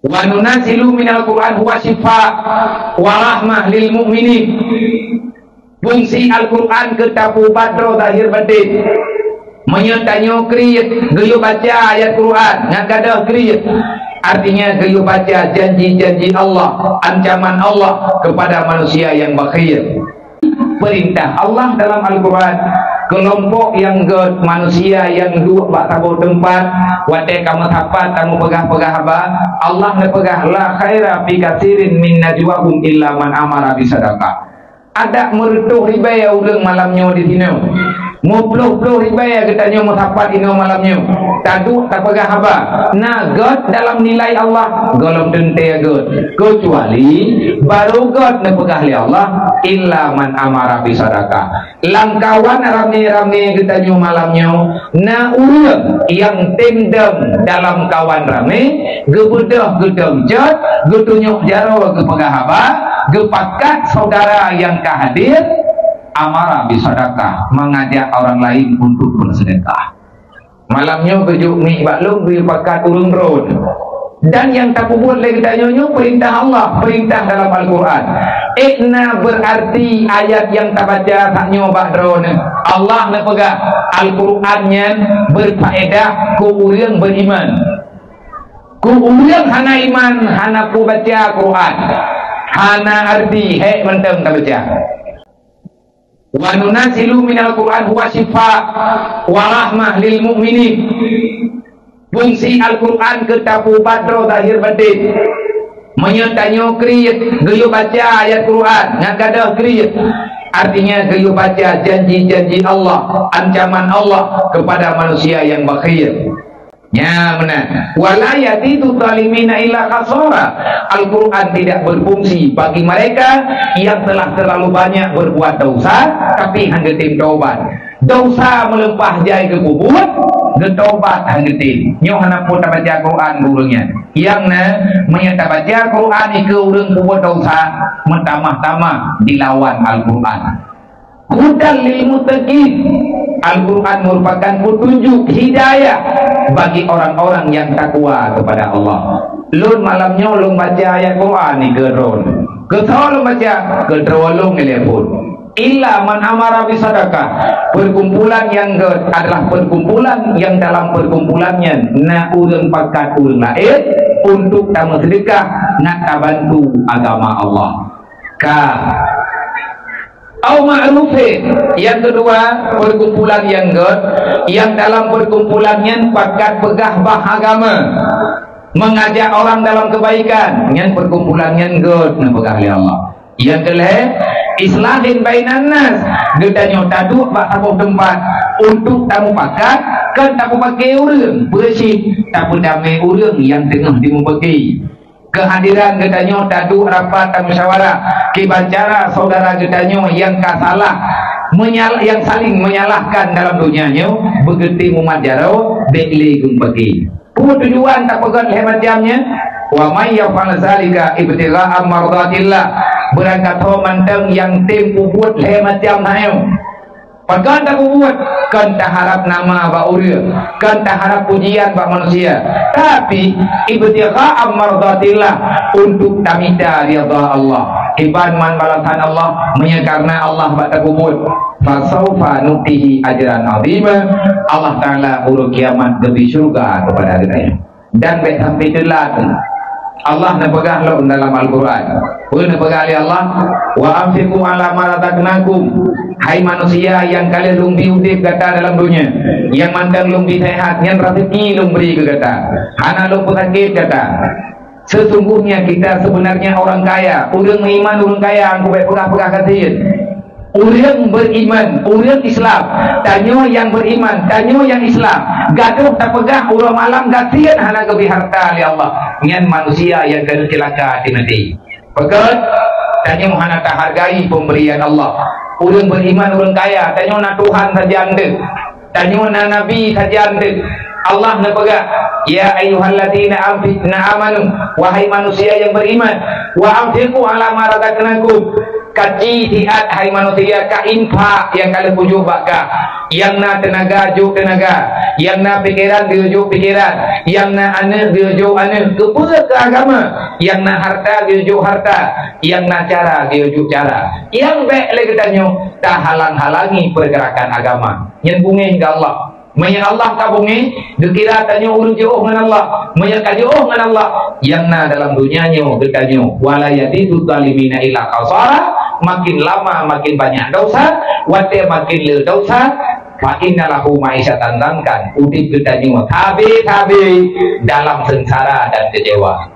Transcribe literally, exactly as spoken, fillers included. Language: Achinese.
Wa nunazzilu minal Qur'an huwa syifa wa rahmah lil mu'minin. Fungsi Al-Qur'an keu tapeuubat droe zahir batin. Meunyoe tanyoe kriet geuyue baca ayat Qur'an ngon gadôh kriet, artinya geuyue baca janji-janji Allah, ancaman Allah kepada manusia yang bakhil. Peurintah Allah dalam Al-Qur'an, keulompok nyang gét, manusia nyang duek bak saboh teumpat, watée ka meusapat tameupeugah-peugah haba, Allah neupeugah, "La khaira fi katsirin min najwahum illa man amara bisadaqah." Adak meureutôh ribée ureuëng malam nyoe di sinoe. Meuploh-ploh ribée geutanyoe meusapat inoe malam nyoe. Taduek tapeugah haba, na gét dalam nilai Allah, gohlom teuntée gét. Keucuali barô gét neupeugah lé Allah, "Illa man amara bisadaqah." Lam kawan ramé-ramé geutanyoe malam nyoe, na ureuëng nyang tem dong dalam kawan ramé, geubeudôh geudong jot, geutunyok jaroe geupeugah haba, geupakat saudara nyang ka hadir, amara bisadaqah, mengajak orang lain untuk bersedekah. Malam nyoe geujok miek bak lôn geuyue pakat ureuëng droeneuh. Dan nyang tapeubuet lé geutanyoe nyoe peurintah Allah, peurintah dalam Al-Qur'an. Ék na beurarti ayat nyang tabaca sak nyoe bak droeneuh. Allah neupeugah, Al-Qur'an nyan beurfaedah keu ureuëng beriman. Keu ureuëng hana iman, hana kubaca Qur'an. Hana arti, hék mantong tabaca. Wa nunazzilu minal Qur'an huwa syifa wa rahmah lil mu'minin. Fungsi Al-Qur'an keu tapeuubat droe zahir batin. Meunyoe tanyoe kriet geuyue baca ayat Qur'an ngon gadôh kriet, artinya geuyue baca janji-janji Allah, ancaman Allah kepada manusia yang bakhil. Nya meunan. "Wa la yazidu zalimina illa khasara." Al-Qur'an tidak berfungsi bagi mereka yang telah terlalu banyak berbuat dosa, tapi hana geutem taubat. Dosa meuleumpah jai geupeubuet, geutaubat hana geutem. Nyoe hana peue tabaca Qur'an keu ureuëng nyan. Nyang na, meunyoe tabaca Qur'an keu ureuëng peubuet dosa, meutamah-tamah dilawan Al-Qur'an. Hudan lil muttaqin. Al-Qur'an merupakan petunjuk hidayah bagi orang-orang yang takwa kepada Allah. Lôn malam nyoe lôn baca ayat Qur'an ni keu droeneuh. Keu soe lôn baca? Keu droe lôn ilée phon. Illa man amara bisadaqah. Perkumpulan nyang gét adalah perkumpulan yang dalam perkumpulan nyan na ureuëng pakat ureuëng laén untuk tameuseudekah ngon tabantu agama Allah. Ka. Au ma'rufin. Yang kedua, perkumpulan yang gét, yang dalam perkumpulan nyan pakat peugah bah agama, mengajak orang dalam kebaikan, nyan perkumpulan nyan gét neupeugah lé Allah. Yang kelhée, islahin bainan nas, geutanyoe taduek bak saboh teumpat untuk tamupakat, kon tapeupaké ureuëng, beureusi tapeudamé ureuëng nyang teungoh jimupaké. Keuhadiran geutanyoe taduek rapat tamusyawarah kiban cara saudara geutanyoe nyang ka salah, menyal-, nyang saling menyalahkan dalam donya nyoe beugeutem umat jaroe bék lé geupeugi. Peue tujuan tapeugét lhée macam nyan? Wa may yaf'al zalika ibtigha'a mardatillah. Beurangkat ho mantong nyang tem peubuet lhée macam nyoe. Pakon tapeubuet? Kon taharab nama bak ureuëng, kon taharab pujian bak manusia, tapi ibtigha'a mardatillah, untuk tamita ridha Allah. Kiban man balasan Allah, meunyoe karna Allah bak tapeubuet, fasaufa nu'tihi ajran azima, Allah Taala uroe kiamat geubri syeuruga keupada geutanyoe. Dan bék sampai teulat. Allah neupeugah lom dalam Al-Qur'an. Peue neupeugah lé Allah? "Wa anfiqu ala ma razaqnakum." Hai manusia nyang ka lheueh lôn bi udeb gata dalam donya, nyang mantong lôn bi sehat, nyan raseuki lôn bri keu gata. Hana lôn peusakét gata. Sesungguhnya kita sebenarnya orang kaya, ureuëng meuiman ureuëng kaya, nyang bék peugah-peugah gasien. Ureuëng beriman, ureuëng Islam, tanyoe nyang beriman, tanyoe nyang Islam, gadôh tapeugah uroe malam gasien hana geubri harta lé Allah, nyan manusia nyang ka ceulaka até maté. Pakon? Tanyoe hana tahargai pemberian Allah. Ureuëng beriman, ureuëng kaya, tanyoe na Tuhan sajan deuh. Tanyoe na nabi sajan deuh. Allah neupeugah, "Ya ayyuhalladzina amfi-, na amanu," wahai manusia nyang beriman, "wa anfiqu ala ma razaqnakum." Kaci siat hai manusia, ka infak nyang ka lheueh kujok bak kah. Nyang na teunaga jok teunaga, nyang na pikeran geuyue jok pikeran, nyang na aneuëk geuyue jok aneuëk. Keupeue? Keu agama. Nyang na harta geuyue jok harta, nyang na cara geuyue jok cara. Nyang bék lé geutanyoe tahalang-halangi peurgeurakan agama. Nyan beungéh keu Allah. Meunyoe Allah ka beungéh, geukira tanyoe ureuëng jiôh ngon Allah. Meunyoe ka jiôh ngon Allah, nyang na dalam donya nyoe geutanyoe, "Wa la yazidu zalimina illa khasara," makin lama makin banyak dosa, watée makin le dosa, "fa inna lahu ma'isyatan dhankan," udeb geutanyoe sabe-sabe dalam seungsara dan keucewa.